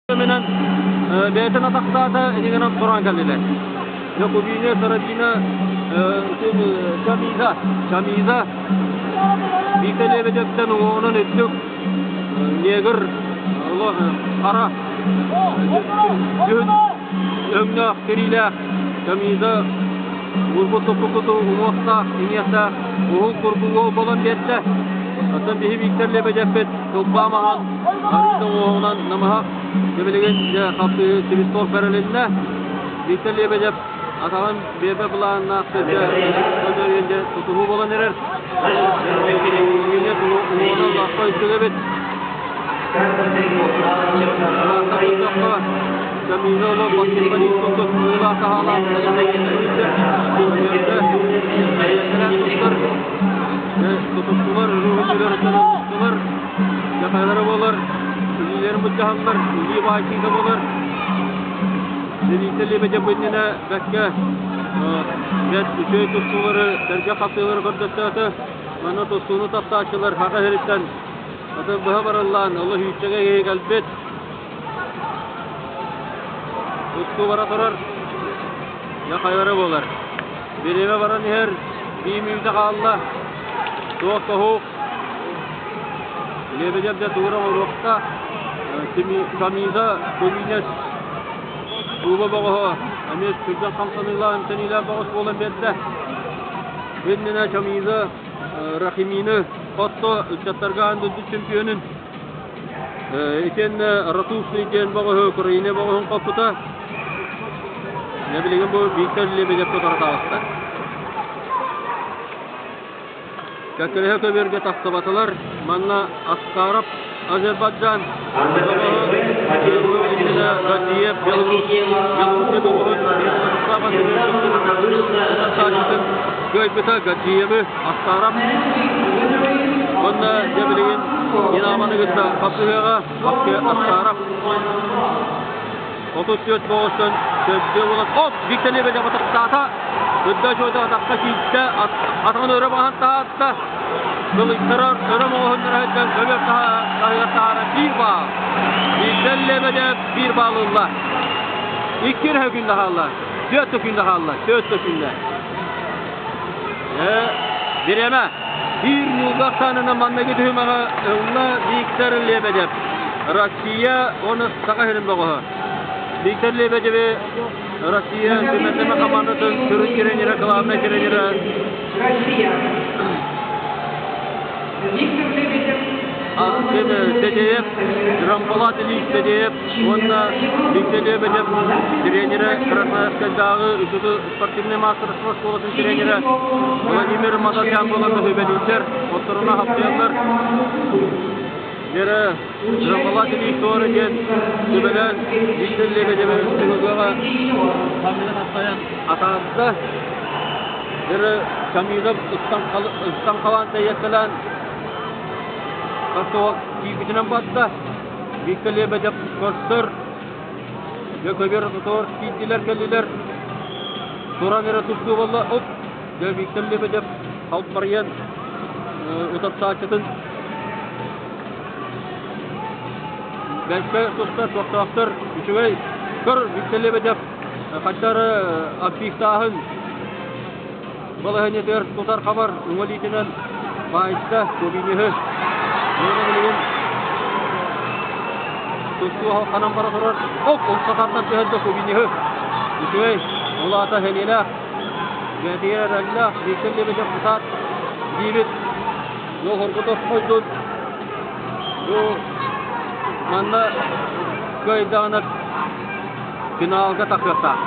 Минэн бэйэтин атахтаата инигинэн туран кэллилэр. Якубина, Сарабина, Чамиза, Чамиза, Виктор Лебедевтэн уҥуоҕунан үрдүк негр хара дьүһүн өҥнөөх тириилээх Чамиза урбут туппукуту уҥуохтаах иҥиэхтээх уһун курдук уол буолан биэрдэ. Оттон биһи Виктор Лебедевпит кылбаа маҥан арыыта уҥуоҕунан намыһах билигин дьэ хапсыһыы свисток бэрилиннэ. Виктор Лебедев атаҕын биэрбэ былааннаах сиргэ дьэ тутуһуу буолан эрэр. Уҥуоҕунан лаппа үрдүк эбит. Камина олох баскетболист курдук быылаах таһаалаах туттар тутустулар, тутустулар, дьахайлара буолар, илиилэрин былдьаһаллар, илии баайсыыта буолар. Виктор Лебедев иннинэ бэккэ бэрт үчүгэй тустуулары, сэргэх хапсыылары көрдөстөөтө. Манна тустууну таптааччылар Саха сириттэн атын быһа барыллаан, олус үүччэгэ киһи кэлбит. Тустуу бара турар, дьэ буолар. Бириэмэ баран иһэр, биир мүнүүтэ хаалла. Туох тоһуук. Лебедев дьэ тугура оҥоруохтаах. Камиза Кулинец Куба бөҕөһө эмиэ түргэн хамсаныылаах, эмтэниилээх бөҕөс буолан биэрдэ. Иннинэ Чамиза Рахимины хотто ыччаттарга аан дойду чемпионун итиэннэ Ратушный диэн бөҕөһү Украина бөҕөһүн хоппута. Дьэ билигин бу Виктор Лебедев утары таҕыста. Кэккэлэһэ көбүөргэ тахсыбатылар. Манна Аскаров Азербайджан Россия, Беларусь, Белоруссия бөҕөһүн кыайбыта Гаджиевы Аскаров уонна дьэ билигин Динамоны кытта хапсыһыаҕа Аскаров 34 боҕустан төрдүө буолан оп Виктор Лебедев атахтаата Үрдэ чуота атахха киирдэ атаҕын өрө баһан таһаарда Кылыйтарар өрө моҕоһуннара сылдьан көбүөр таһыгар таһааран биир баал. Виктор Лебедев биир баал ылла. Икки эрэ күннэ хаалла. Түөрт да күннэ хаалла. Түөрт да күннэ. Бириэмэ. Биир ньуулга ахсаанынан манныгы түһүмэҕи ылла Виктор Лебедев. Россия уонна Саха сирин бөҕөһө. Виктор Лебедеви Россия түмэтэмэ командатын сүрүн тренерэ, главнай тренерэ Россия. Виктор Лебедев Тедеев, Рамбалат Ильич Тедеев уонна Виктор Лебедев тренерэ Красноярскайдааҕы ыччаты спортивнай маастарыстыба школатын тренерэ Владимир Мазарян буолан көһүбэлииллэр, отторуна хапсыйаллар. Дьэрэ Рамбалат Ильич Туора диэн сүбэлээн Виктор Лебедеви Түгөгөҕө хаммынан аттайан атаарда. Дьэрэ Камилов ыстан халаан тэйиэккэлээн Хастуох киирбитинэн барда. Виктор Лебедев көрсөр. Дьэ көбүөр тутуор киирдилэр кэллилэр. Туран эрэ тустуу буолла. Оп! Дьэ Виктор Лебедев халбарыйан утарсааччытын бэккэ тустар тохтоохтор үчүгэй. Көр Виктор Лебедев хаччары активтааһын балаһыанньатыгар тутар хабар уҥа илиитинэн баайда Кубиниһы. Уонна билигин тустуу ханан бара турар. Оп, умса тардан түһэрдэ Кубиниһы. Үчүгэй, улаата сэниэлээх, бэйэтигэр эрэллээх Виктор Лебедев кытаат диибит. Суох оргутох хойдун. Бу манна кыайдаҕына финалга тахсыахтаах.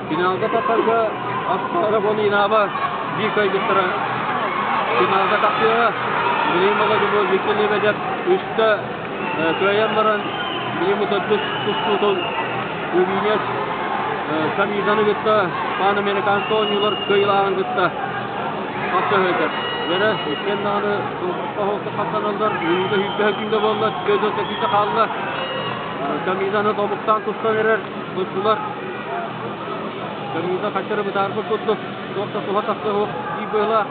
Финалга тахсарга Аскара Бонинаба биир кыайбыттара финалга тахсыаҕа. Билигин Володя Виктор Лебедев үстэ кыайан баран билигин төрдүс тустуутун Кубинец Камизаны кытта Пан-Американскай оонньуулар кыайыылааҕын кытта хапсыһыытар. Дьэрэ, иккиэн даҕаны туохха хапсаналлар, минута сүүрбэһэ күндэ буолла, 4 секунда хаалла. Камизаны тобуктаан тустан эрэр туттулар. Камиза хаччары бытаарбыт курдук, туох да туһа тахса суох дии быһыылаах.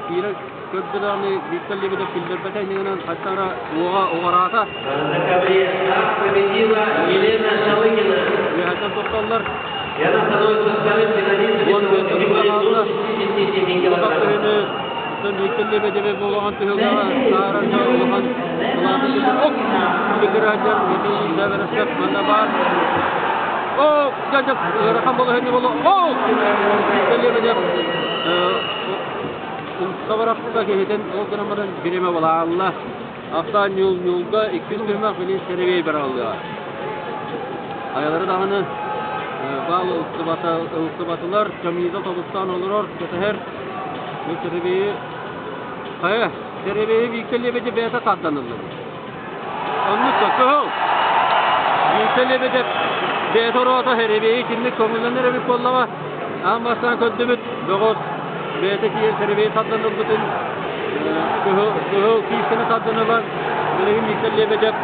Киирэр. көрдө даҕаны Виктор Лебедев киллэрбэтэ иннигинэн хаттара уоҕа уҕараата. На ковре победила Елена Шалыгина. Үөһэттэн тохтоллор. И она становится вторым финалистом 15 категории хаалла. до 67 килограммов. Оттон Виктор Лебедеви буолаҕан түһүлгэҕэ саарарга улахан кылаатын оп Лиградер Михаил Северовцев манна баар. О, дядя ыарахан балаһыанньа буолла. О! Виктор Лебедев умса киһитин ол гынан баран бириэмэ балаалла. Ахсаан ньуул-ньуулга иккис түһүмэх билин сэрэбиэй бараллыа. Хайалары даҕаны баал ылсыбатылар, Чамиза тобуктаан олорор, кэтэһэр. Бу сэрэбиэйи хайа, сэрэбиэйи Виктор Лебедев бэйэтэ тардан ылла. Оннук да, кыһыл! Виктор Лебедев бэйэтэ ороото сэрэбиэйи итинник көҥүллэнэр эбит буоллаҕа. Аан бастаан көрдүбүт, бөҕөс бэйэтэ тиийэн сэрэбиэй тардан ылбытын кыһыл, кыһыл киискэни тардан ылан, билигин Виктор Лебедев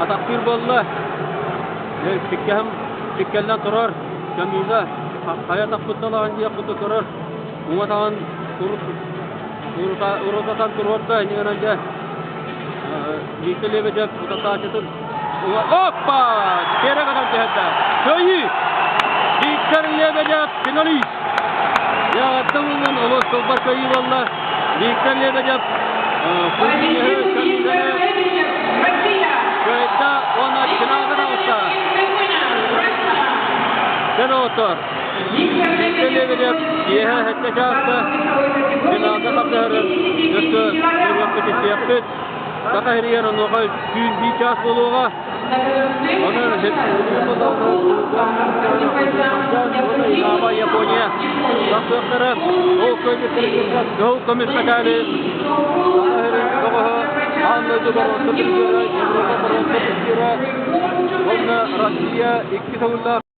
атахтыыр буолла. Сиккэһим сиккэллэн турар, Камила хайа тахпытталаҕын диэх курдук көрөр, уҥа таҕын урутатан туруорда, иннигинэн дьэ Виктор Лебедев утатааччытын Оппа! Тиэрэ гынан түһэрдэ. Кыайыы! Виктор Лебедев финалист! Яҕаттан ылан олус кылбар кыайыы буолла. Виктор Лебедев Победил Виктор Лебедев, Россия! Кыайда уонна финалга таҕыста. Дьэ доҕоттор, Виктор Лебедев киэһэ сэттэ чааска финалга тардыһарын өссө көрүөхпүт истиэхпит. Саха сиригэр онуоха түүн биир чаас буолуоҕа. Онон Япония тахсыахтара. Ол кыһыл көмүс мэтээли Саха сирин бөҕөһө аан дойду боруонса призера, Европа боруонса призера уонна Россия икки төгүллээх.